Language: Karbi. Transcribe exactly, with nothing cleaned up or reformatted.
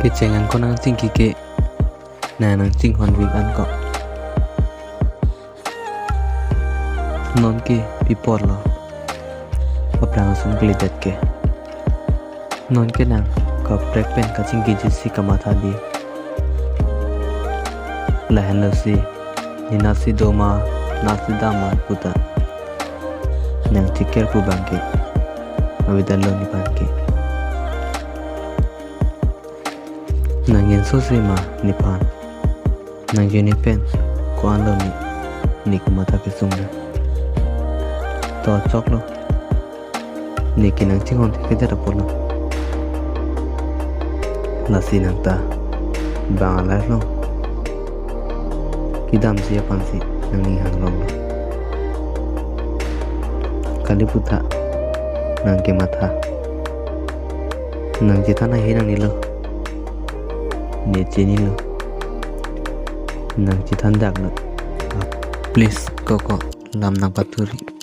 Kecheng angko nangchingki ke, nang nangchinghon vik angko. Nonke pi apotlo aphrang ason kalidet ke? Nonke nang kaprek pen kachingkiji si kamatha di. Lahenlo si, ne nasi do ma, nasi dam ma puta nang cheker pu abangke avedetlo nephan ke. Nang inso si ma nephan? Nang juni pen ko-anlo ne, ne kamatha kesung nang? To choklo. Ne ke nangchinghon thekthe apotlo. Lasi nang ta bang a-life along kedamji aphansi nangning hangronglo. Kali putha nang kematha. Nang chethan ahe nangnelo. Ne chinilo. Nang chethan daklo. Please koko, lam nangpaturi.